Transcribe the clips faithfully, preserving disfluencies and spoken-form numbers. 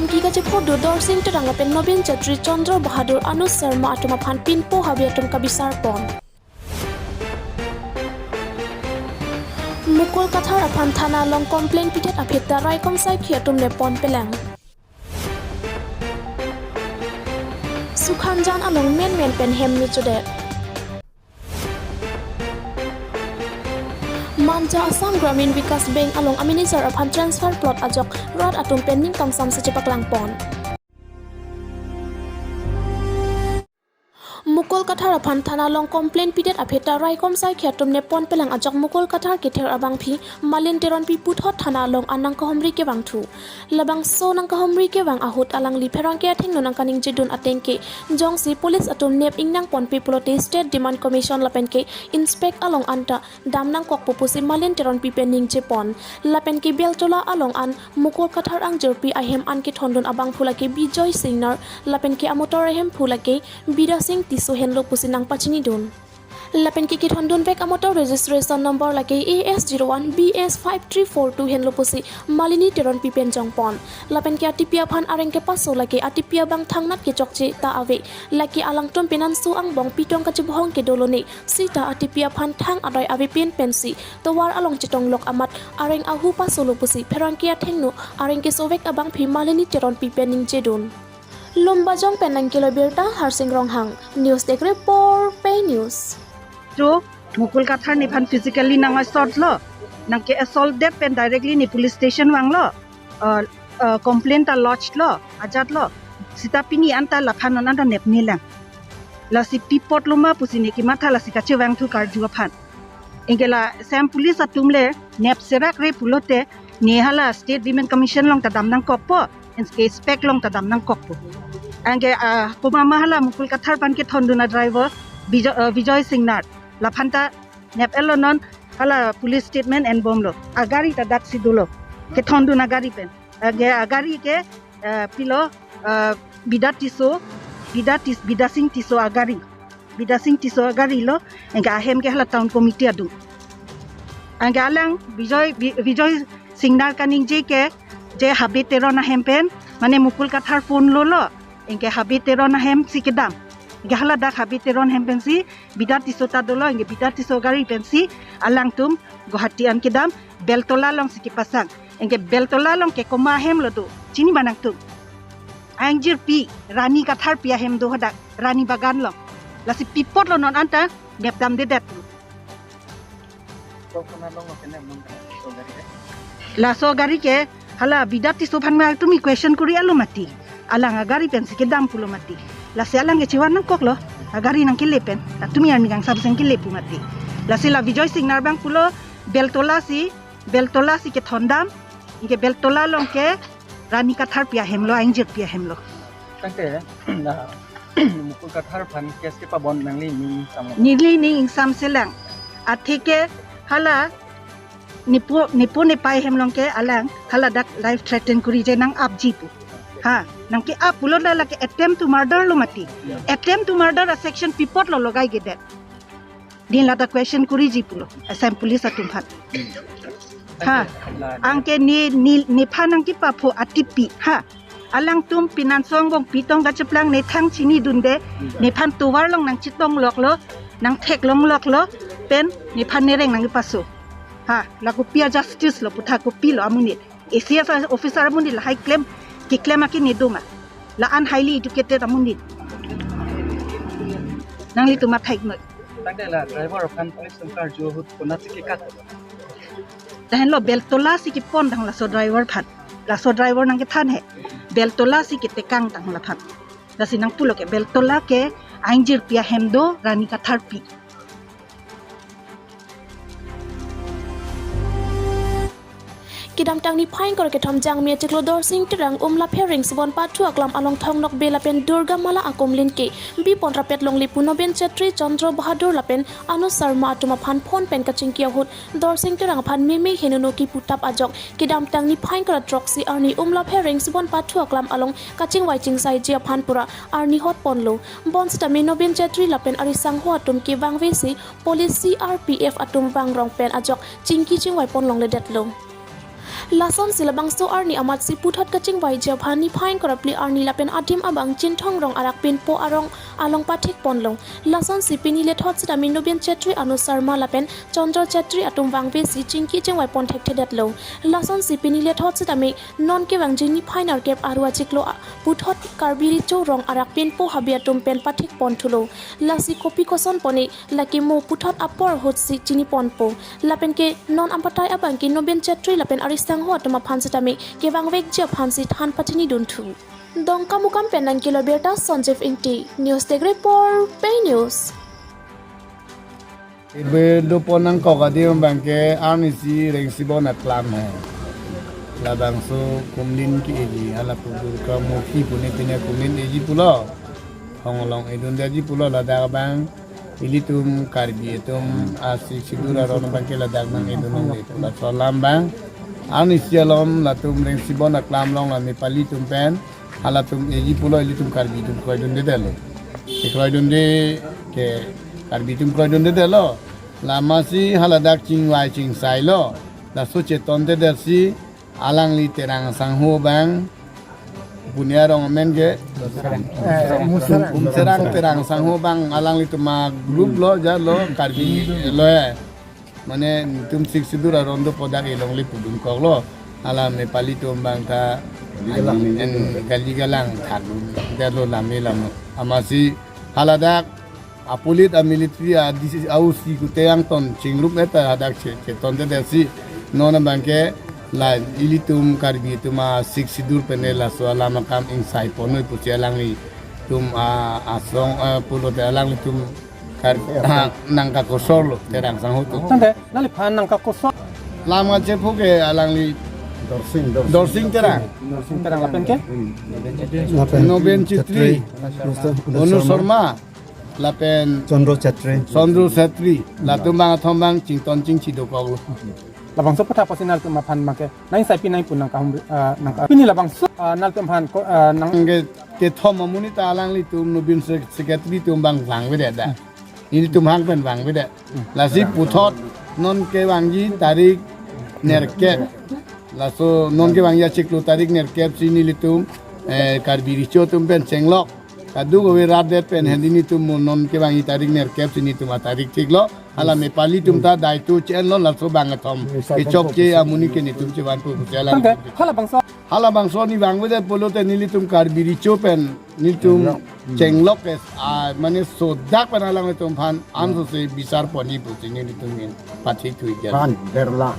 Ki kachephodo Dorsing Terang lapen Nobin Chetri, Chandra Bahadur, Anuj Sharma atum aphan pinpo habe atum kabisar pon. Mukul Kathar aphan thana along complaint pidet aphi ta raikom saikhi atum nep pon pelang. Sukhanjan along menmen pen hem mechodet. Manja Assam Gramin Vikas Bank along a manager aphan transfer plot ajok rat atum pen ning kamsam si chepaklang pon. Mukul Kathar aphan thana along complaint pidet aphi ta raikom saikhi atum nep pon pelang ajok Mukul Kathar kether abangphi Malin Teronpi puthot thana along an nangkahumri kevangthu. Labangso nangkahumri kevang ahut alangli pherangke athengno nangkaningjedun ateng ke jongsi police atum nep ingnang ponpe pulote State Demand Commission lapen ke inspect along anta dam nangkokpo pusi Malin Teronpi pen ningje pon. Lapen ke Beltola along an Mukul Kathar angjirpi ahem an kethondun abangphu lake Bijoy Singnar lapen ke amotor ahemphu lake Bida Sing Tisso henlo pusi nangpachinidun. Lapen ke kethondun vek amotor registration number lake A S zero one B S five three four two henlo pusi Malini Teronpi pen jong pon. Lapen ke atipi aphan areng kepaso lake atipi abang thangnat kechokche ta ave. Lake alangtum penanso angbong pitong kachebohong ke dolone. Sita atipi aphan thang adai ave pen pensi tovar along chetonglok amat areng ahu pasolo pusi pherangke athengno areng kesovek abangphi Malini Teronpi pen ningjedun. Lumbajong pen nangkelo birta Harsing Ronghang, News Desk Report, Pei News. Jo, Mukul Kathar nephan physically nang assault lo, nangke assault det pen directly ne police station vanglo, uh, uh, complaint ta lodge lo, ajat lo, sita pini anta laphan non anta nep nelang. Lasi pi apotlo ma pusi ne kematha lasi kachevangthu karju aphan. Anke la Assam police atum le nep serak re pulote ne hala State Women Commission along ta dam nangkokpo, anke inspect along ta dam nangkokpo. Anke, ah, komat ma hala Mukul Kathar aphan kethondun a driver Bijoy, ah, Bijoy Singnar. Laphan ta nep-etlo non hala police statement enbomlo. Agari ta daksi dolo. Kethondun agari pen. Anke agari ke, ah, pilo, ah, Bida Tisso, Bida Tis-, Bida Sing Tisso agari. Bida Sing Tisso agari lo, anke ahem ke hala town committee adung. Anke alang Bijoy, Bi-, Bijoy Singnar kaningje ke, je Habe Teron ahem pen, mane Mukul Kathar phone lolo, anke Habe Teron ahem si kedam. Anke hala dak Habe Teron ahem pensi, Bida Tisso ta dolo, anke Bida Tisso gari pensi, alangtum Guwahati an kedam, Beltola along si kepasang. Anke Beltola along ke komat ahem lo do, chini ma nangtum? Aingjirpi, Rani Katharpi ahem do hadak, Rani Bagan along. Lasi pi apotlo non anta nep damdedet. Laso gari ke, hala Bida Tisso aphan ma tumi question kori-etlo mati. Alang agari pensi kedam pulo mati. Lasi alang ke chevan nangkoklo, agari nangkele pen. Tumi army kangsam seng kele pu mati. Lasi la Bijoy Singnar abang pulo, Beltola si, Beltola si kethondam, anke Beltola along ke Rani Katharpi ahem lo, aingjirpi ahem lo. Tangte, la Mukul Kathar aphan case kepabon nangli ning ingsam lo? Neli ning ingsam selang. Atheke hala nepo, nepo nepei ahem along ke alang hala dak life threaten kori je nang-apji pu. Ha, nangke-ap pulo, la lake attempt to murder lo mati. Attempt to murder a section pi apotlo logai gedet. Din ladak question koriji pulo, Assam police atum aphan. Ha, anke ne, ne, nephan nangkepapho atipi. Ha, alangtum pinanso angbong pitong kacheplang ne thang chinidunde, nephan tovar along nangchetongloklo, nangtheklongloklo, pen nephan nereng nangkepaso. Ha, la kopi a justice lo, putha kopi lo amonit. A C S officer amonit lahai klem, keklem akin ne do ma? La-an highly educated amonit. Nanglitum matha-iknoi. Tangte la driver aphan police atum karju ahut konatsi kekat? Lahenlo Beltola si kepon tang laso driver aphan. Laso driver nangkethan he. Beltola si ketekang tang laphan. Lasi nangpulo ke Beltola ke aingjirpi ahem do, Rani Katharpi. Kedamtang niphai ingkoi ra kethom jangmi achiklo Dorsing Terang Umlapher Ringsibon pathu aklam along Thong Nokbe lapen Durga Mala akumlin ke bipon rapet longle pu Nobin Chetri, Chandra Bahadur lapen Anuj Sharma atum aphan phone pen kachingki ahut Dorsing Terang aphan meme henono kipu tap ajok kedamtang niphai ingkoi ra throksi arni Umlapher Ringsibon pathu aklam along kachingvai chingsaiji aphan pura arni hot ponlo. Bonsitame Nobin Chetri lapen arisangho atum ke vangvesi police C R P F atum vangrong pen ajok chingki chingvai pon longledetlo. Lasonsi labangso arni amatsi puthot kachingvaiji aphan niphai ingkoi ra phli arni lapen adim abang Chinthong Rong arak pinpo arong along pathik ponlo. Lasonsi pini lethot sitame Noben Chetri, Anu Sharma lapen Chandra Chetri atum vangvesi chingki chingvai pon thekthedetlo. Lasonsi pini lethot sitame non kevangji niphai nerkep Aru achiklo a-, puthot Karbi Recho Rong arak pinpo habe atum pen pathik ponthulo. Lasi kopi koson pone lake mo puthot apor ahutsi chini ponpo. Lapen ke non ampatai abang ke Noben Chetri lapen arisangho atum aphan sitame kevangvekji aphansi than pachini dunthu. Dongkamukam pen nangkelo birta Sanjeev Ingti, News Desk Report, Pei News. Ibe do pon nangkok adim abang ke arnisi Rengsibon aklam he. Labangso kumlin ke-eji, hala pu Durga Murti pune pine kumlin eji pulo. Honglong edundetji pulo ladak abang. Ilitum Karbi atum a-Sixth Schedule aron abang ke ladak nang-edun longle pu laso alam abang. Arnisi alom latum Rengsibon aklam along la Nepali atum pen halatum eji pulo, ilitum Karbi atum kroidundedetlo. Ke kroidunde ke Karbi atum kroidundedetlo. Lamasi haladak chingvai chingsailo. Laso chetondedet si alangli Terang sangho abang, pune arong amen ke Eh, Musarang. Umserang Terang sangho abang alanglitum a-group lo, jalo Karbi lo he. Mane netum Sixth Schedule aron dopo dak elongle pudunkoklo. Hala Nepali atum abang ta Galang. En gali galang thakdun. Jalo lame lam. Amatsi haladak a-police, a-military, a-DC, a-OC kute angton chingrum eta hadak che, chetondedet si non abang ke la ilitum Karbi atum a-Sixth Schedule pen laso alam akam ingsai ponnoi pusi alanglitum a, asong, a, pulote alanglitum Kar, ha, nangkakosor lo Terang sangho atum. Tangte, nangliphan nangkakosor. Lam kachepho ke alangli Dorsing, Dorsing. Dorsing Terang. Dorsing Terang lapen ke? Lapen Noben Chetri. Chetri, Mister Anu Sharma. Sharma, lapen Chandra Chetri. Chandra Chetri. Latum abang athom abang chington chingchi dokoklo. Labangso puthot apotsi nangtum aphan abang ke nang sai pi nang pu nangkahum, ah, nangka-, pini labangso, ah, nangtum aphan ko, ah, nang ke kethom amonit ta alanglitum Noben sec-, secretary atum abang vangvedet da. Ilitum hang pen vangvedet. Lasi puthot non kevangji tarik nerkep. Laso non kevangji achiklo tarik nerkep si nelitum, eh, Karbi Recho atum pen chenglok. Kadokave rat det pen hedi nelitum mo non kevangji tarik nerkep si nelitum atarik thiklo. Hala Nepali atum ta daito che-enlo laso abang athom. Kechokche amonit ke nelitum chevanpo pusi alang. Tangte, halabangso. Halabangso ne vangvedet pulote nelitum Karbi Recho pen nelitum chenglok ke, ah, mane sodak pen alanglitum aphan ansose bisar ponji pusi nelitum in pathik thuijan. Kan, berla.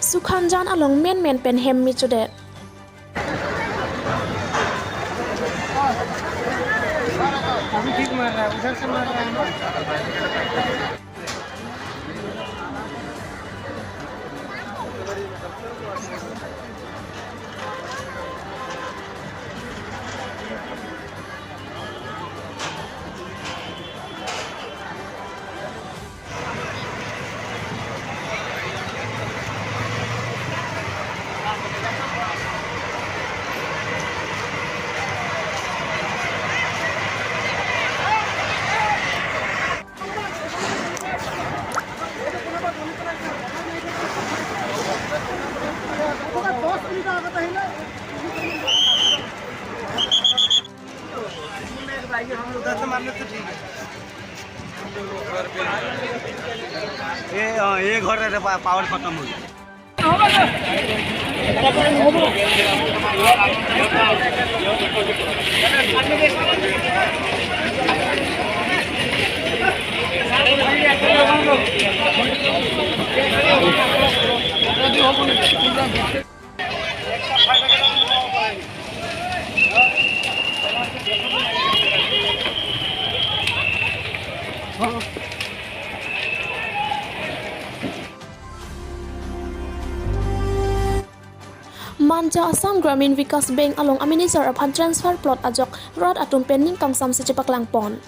Sukhanjan along menmen pen hem mechodet. अभी ठीक मार रहा है, उधर से मार रहा है ना। ये, हाँ, ये घर रहते पा-, पावर खत्म हो गया। Manja Assam Gramin Vikas Bank along a-manager aphan transfer plot ajok rat atum pen ning kangsamsi chepaklang pon.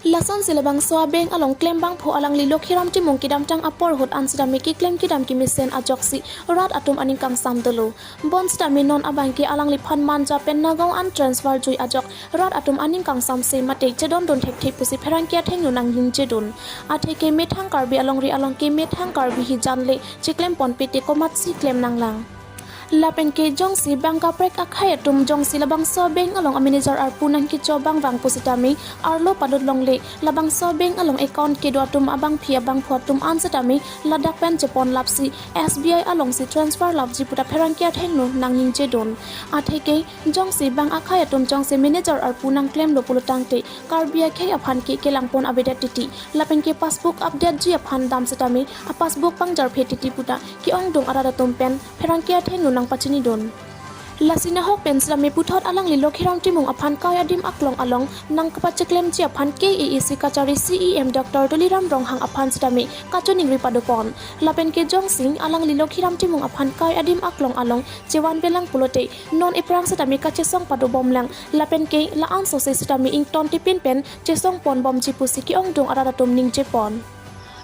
Lasonsi labangso abeng along klembangphu alangli Lokhiram Timung kedamtang apor ahut an sitame keklem kedam kemesen ajoksi rat atum aning kangsam dolo. Bonsitame non abangke alangliphan Manja pen Nagaon an transfer jui ajok rat atum aning kangsamse mate chedondun thekthe pusi pherangke athengno nangningjedun. Atheke methang Karbi alongri along ke methang Karbi hijan le cheklemponpe te komatsi klem nanglang. Lapenke jongsi bang kaprek akhei atum jongsi labangso abeng along amanager arpu nangkecho bangvang pusitame arlo padut longle labangso abeng along account kedo atum abangpi abangphu atum an sitame ladak pen cheponlapsi S B I alongsi transfer lapji puta pherangke athengno nangningjedun. Atheke jongsi bang akhei atum jongsi manager arpu nangklemlo pulotangte Karbi akhei aphan ke kelangpon avedet titi. Lapenke passbook update ji aphan dam sitame a passbook pangjarphe titi puta ke-ongdung arat atum pen pherangke athengno nangpachinidun. Lasi nahok pen sitame puthot alangli Lokhiram Timung aphan kai adim aklong along nangkapacheklemji aphan K A A C kachari C E M Doctor Tuliram Ronghang aphan sitame kachiningri padopon. Lapenke jongsi alangli Lokhiram Timung aphan kai adim aklong along chevanvelang pulote non iphrang sitame kachesong padobomlang. Lapenke la-ansose sitame ingtontipin pen chesongponbomji pusi ke-ongdung arat atum ningjepon.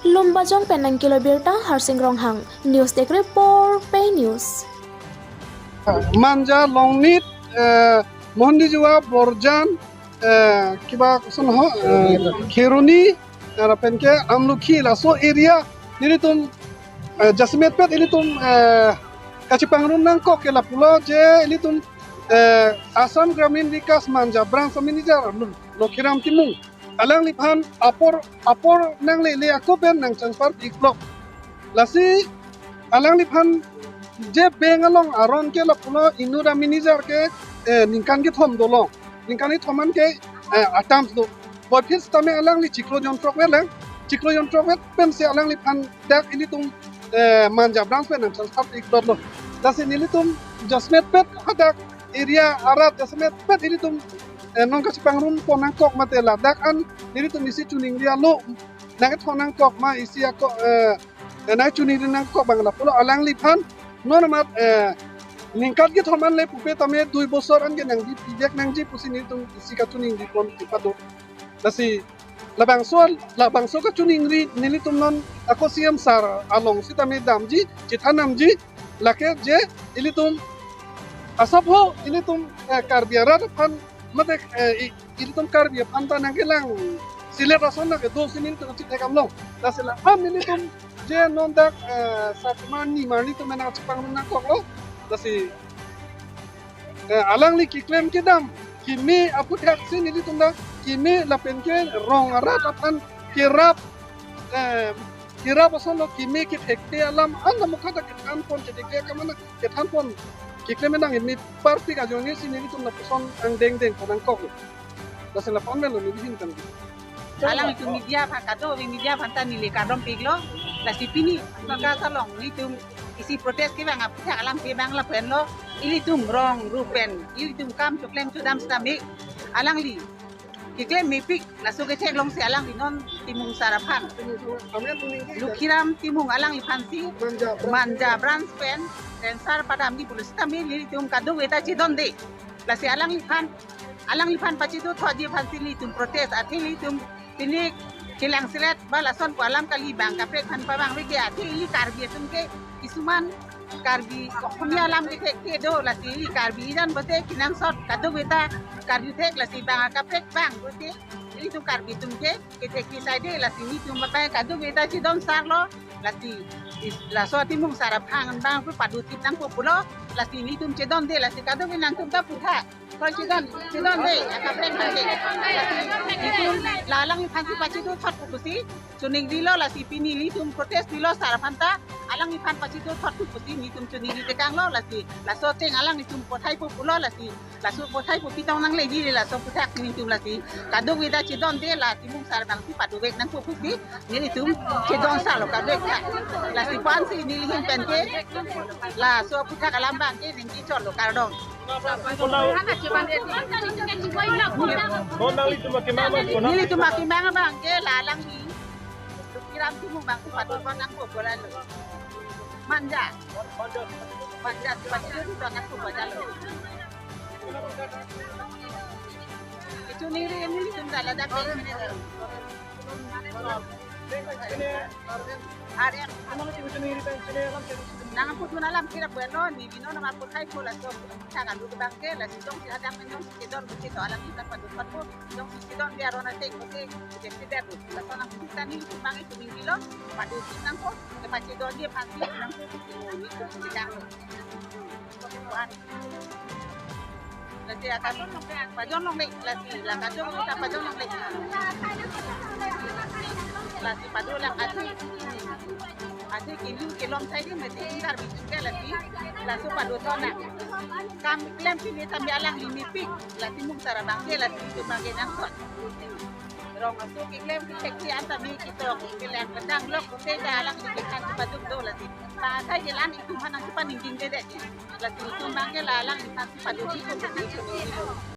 Lumbajong pen nangkelo birta Harsing Ronghang, News Desk Report, Pei News. Manja, Longnit, eh, Mohendijua, Borjan, eh, kiba koson ho, eh, Kheroni, eh, lapenke Amlokhi, laso area nelitum, eh, jasemetpet ilitum, eh, kachepangrun nangkok ke lapulo je ilitum, eh, Assam Gramin Vikas Manja Branch Manager Lokhiram Timung alangliphan apor apor nanglele ako pen nangtransfer iklo. Lasi alangliphan je bank along aron ke lapulo inut amanager ke, eh, ningkan kethom dolo. Ningkan kethom an ke, eh, a-terms do. Puvoiphit sitame alangli chiklo jonthrok vet lang. Chiklo jonthrok vet pensi alangliphan dak ilitum, eh, Manja Branch pen nangtransfer iklotlo. Lasi nelitum jasemetpet hadak area arat jasemetpet ilitum, eh, non kachepangrunpon nangkok mate ladak an nelitum isi chiningri alo nangkethon nangkok ma isi ako, eh, eh, nangchiningri nangkok bang lapulo alangliphan non amat, eh, ningkan kethom an le pupe tame dui bosor an ke nangdi pidek nangji pusi nelitum isi kachiningripon tipado. Lasi labangso labangso kachiningri nelitum non ako C M sir along sitame damji, chethan damji, lake je ilitum asapho ilitum, eh, Karbi arat aphan mate, eh, i- ilitum Karbi aphan ta nangkelang silet ason nangkedo si nelitum chithek amlo. Lasi la-an nelitum je non dak, eh, Satma Nimar nelitum nangchepangrun nangkoklo. Lasi, eh, alangli keklem kedam keme aputhaksi nelitum dak keme lapenke rong arat aphan kerap, eh, kerap asonlo keme kethekte alam an namukha ta kethanpon kethekte akam an kethanpon keklem nang imi parpik ajoine si nelitum lapuson angdengdengpon nangkoklo. Lasi la-an melo neli hin kan. Alanglitum media aphan kadokave media aphan ta neli kardom piklo. Lasi pini Vikas along nelitum isi protest kevang aputhak alam kevang lapenlo. Ilitum rong rup pen ilitum kam choklem chodam sitame alangli keklem mepik laso ketheklongsi alangli non Timung sir aphan, Lokhiram Timung alangliphansi Manja Branch pen transfer padamji pulo sitame nelitum kadokave ta chedonde. Lasi alangliphan, alangliphan pachedothuji aphansi nelitum protest, athe nelitum pini kelang silet ba lason pu alam kali, bang kaprek aphan pavangve ke, athe ili Karbi atum ke kisuman Karbi Ohomia alam kethekte do, lasi ili Karbi ijan bote kenangsot kadokave ta Karbi thek, lasi bang kaprek bang bote ilitum Karbi atum ke kethekte saide, lasi nelitum batai kadokave ta chedon sirlo, lasi is- laso Timung sir aphan bang pu padotip nangpo pulo, lasi nelitum chedonde, lasi kadokave nangtum ta puthak. Koi chedon, chedonde, akaprek nangde. Lasi nelitum la alangliphansi pachedothot pusi chiningrilo, lasi pini nelitum protest pilo sir aphan ta, alangliphan pachedothot pusi nelitum chiningri tekanglo, lasi laso ateng alanglitum pothaipo pulo, lasi laso pothaipo pitong nangleji, laso aputhak nelitum lasi kadokave ta chedonde, la Timung sir bangsi padovek nangpo pusi nelitum chedon sirlo kadokave ta. Lasi pensi neli hin penke laso aputhak alam bangke ningki chotlo, kardom. Nelitum akemang abangke la alangli Lokhiram Timung bangsi padopon nangpo pulo. Manja. Manja, manja, manja, manja. Itum ningri, ningri itum dak ladak ke. Arem. Nangpudun alam kira bueno, ne bino nama puthai ko laso. Saka lu bang ke, lasi jongsi hadang pen jongsi kedon, buti to alam kita padu padu. Jongsi kedon dia rona teng, buti, buti tidak tu. Laso nang kita ningri itum bang itum ningri lo, padu itum nangkok, ke pachedon dia pasti nangkok, itum ningri itum tidak. Lasi akan pajok longle, lasi la kajok kita pajok longle. Lasi padu lang ati. Ati kini kelom sai di mesti ingkar bisu ke lasi. Laso padu tona. Kam klem pini tami alang limit pik. Lasi mung sara bang ke lasi itum bang ke nangkok. Rong aso keklem ke seksi anta mi kitok kelang kedang lok kute ke alang di kekan paduk do lasi. Pasai jelan itum hanang kepan ningding dede. Lasi itum bang ke la alang di kepan paduk itum.